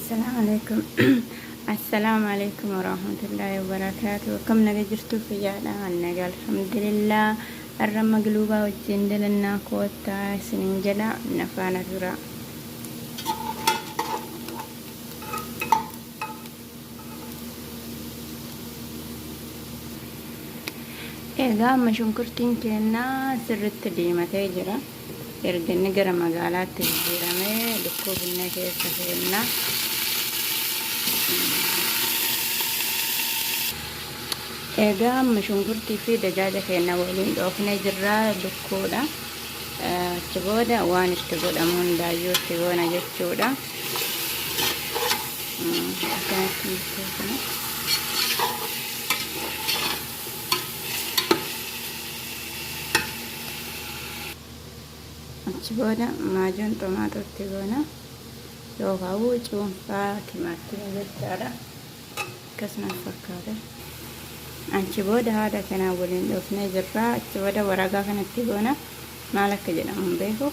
Assalaamu alaikum. Assalaamu alaikum warahmatullahi wabarakaatu. Akkam naga jirtu fayyaadha. Naga alhamdulillah. Har'a magluubaa wajjin dalannaa koottaa isiniin jedha na faana tura. Egaa amma shunkurtiin keenya sirritti diimatee jira. Erga inni gara magaalaatti jijjiiramee lukkuu binnee keessa seenna. Egaa amma shunkurtii fi dajaaja keenya waliin dhoofnee jirra lukkuudha. Achi booda waan itti godhamu hundaayyuu itti goona jechuudha. Akkanatti bilcheessina. Achi booda maajuun xomaaxoo itti goona yookaan cuunfaa timaatima jechaadha. Akkasumas fakkaata. Achi booda haala kanaan waliin dhoofnee jirra. Achi booda waraqaa kanatti goona. Maal akka jedhamu hin beeku.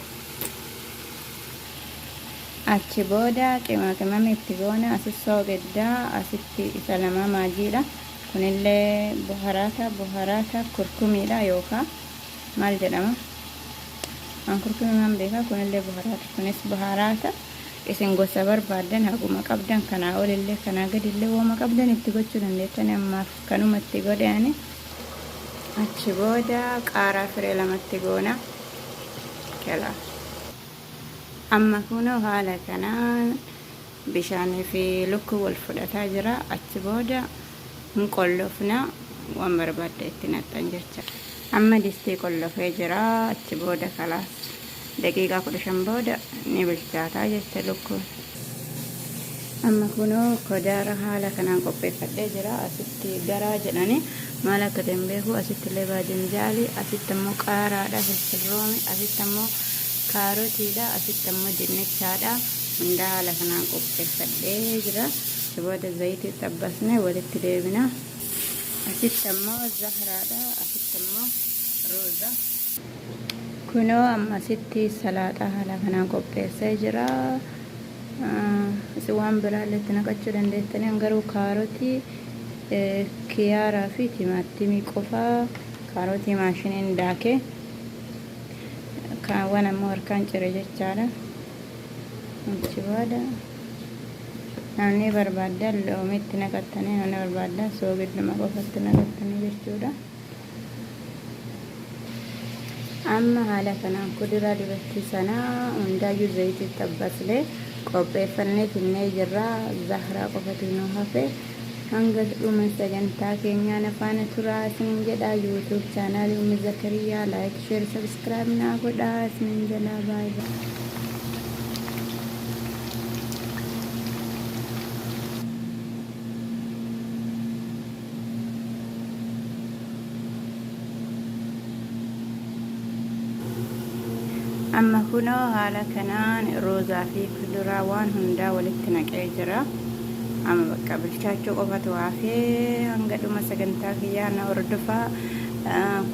Achi booda qimaa qimamii itti goona. Asis soogiddaa asitti isa lamaa maajiidha. Kunillee buharaata buharaata kurkumiidha yookaan maal jedhama? An kurkumii maan beekaa kunillee buharaata kunis buharaata isin gosa barbaaddan haguma qabdan kanaa olillee kanaa gadillee wooma qabdan itti gochuu dandeettani ammaaf kanuma itti godhe ani achi booda qaaraa firee lamatti goona kela amma kunoo haala kanaan bishaanii fi lukkuu wal fudhataa jira achi booda hin qollofna waan barbaadde itti naqxan jecha amma distii qollofee jira achi booda kalaas daqiiqaa 15 booda ni bilchaataa jecha lukkuun. Amma kunoo kodaara haala kanaan qopheeffadhee jira asitti garaa jedhani maal akka ta'e hin beeku asitti illee baadinjaali asitti ammoo qaaraadha filfil roomi asitti ammoo kaarotiidha asitti ammoo dinnichaadha hundaa haala kanaan qopheeffadhee jira. Achi booda zayitii xabbasnee walitti deebina. Asitti ammoo zahraadha. Asitti ammoo ruuza. Kunoo amma asitti salaaxaa haala kanaan qopheessee jira. Isin waan biraallee itti naqachuu dandeettanii garuu kaarotii, kiyaaraa fi timaatimii qofaa kaarotii maashiniin daakee kaawwan ammoo harkaan cire jechaadha. Achi booda namni barbaaddan loomii itti naqattanii namni barbaaddan soogidduma qofa itti naqattanii jechuudha. Amma haala kanaan kuduraa duratti sana hundaayyuu zayitii xabbasnee qopheeffannee finnee jirra. Zahraa qofatu nu hafe. Hanga dhuma sagantaa keenyaa na faana turaa isinin jedha. YouTube chaanaalii Ummi Zakariyaa like, share, subscribe naa godhaa isinin jedha. Baay'ee baay'ee. Amma kunoo haala kanaan roozaa fi kuduraa waan hundaa walitti naqee jira. Amma bakka bilchaachuu qofatu hafee hanga dhuma sagantaa kiyyaa na hordofaa.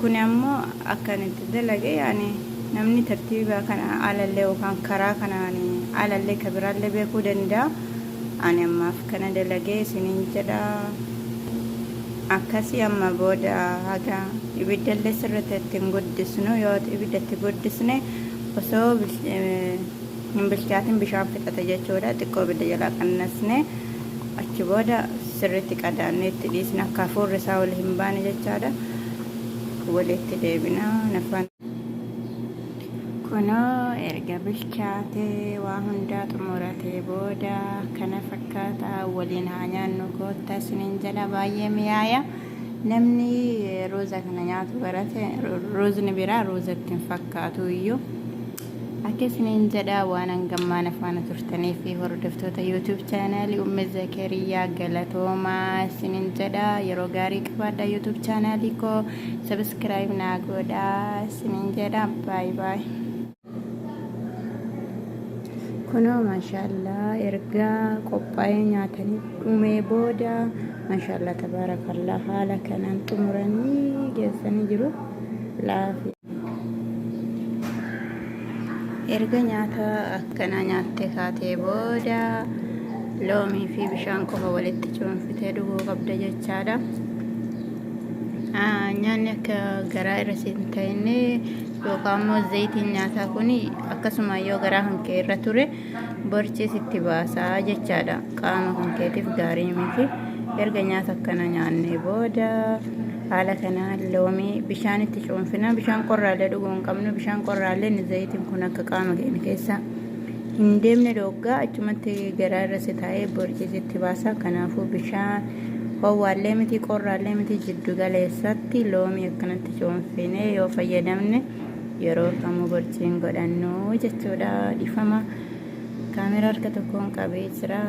Kuni ammoo akka ani itti dalage yaani namni tartiiba kana alallee yookaan karaa kanaan alallee ka biraallee beekuu danda'a. Ani ammaaf kana dalagee isiniin jedha. Akkasii amma booda haga ibiddallee sirriitti itti hin guddisnu yoo ibidda itti guddisne osoo hin bilchaatin bishaan fixate jechuudha. Xiqqoo ibidda jalaa qannasne achi booda sirriitti qadaannee itti dhiisna akka hafuurri isaa ol hin baane jechaadha. Walitti deebina nafaan. Kunoo erga bilchaatee waa hundaa xumuratee booda kana fakkaata waliin haa nyaannu koottaa isiniin jedha baay'ee mi'aaya. Namni ruuza kana nyaatu barate ruuzni biraa ruuza itti hin fakkaatu iyyuu. Akka isiniin jedha waan hangammaa na faana turtanii fi hordoftoota YouTube chaanaalii Ummi Zakariyaa galatoomaa isiniin jedha yeroo gaarii qabaadha YouTube chaanaalii koo subscribe naa godhaa isiniin jedha baay baay. Kunoo maashaallaa ergaa qophaa'ee nyaatanii dhumee booda maashaallaa tabaarakallaa haala kanaan xumuranii geessanii jiru laafi. Erga nyaata akkanaa nyaattee kaatee booda Loomii fi bishaan qofa walitti cuunfitee dhuguu qabda jechaadha. Nyaanni akka garaa irra si hin ta'inne yookaan immoo zayitiin nyaataa kun akkasuma yoo garaa kan kee irra ture borcii sitti baasaa jechaadha. Qaama kan keetiif gaarii miti. Erga nyaata akkana nyaannee booda haala kanaan loomii bishaan itti cuunfina. Bishaan qorraallee dhuguu hin qabnu. Bishaan qorraallee zayitiin kun akka qaama keenya keessa hin deemne dhooggaa, achumatti garaa irra si taa'ee borcii sitti baasa. Kanaafuu bishaan ho'aallee miti, qorraallee miti, jiddu galeessatti loomii akkanatti cuunfinee yoo fayyadamne yeroo kamuu borciin godhannu jechuudha. Dhifama, kaameraa harka tokkoon qabee jira.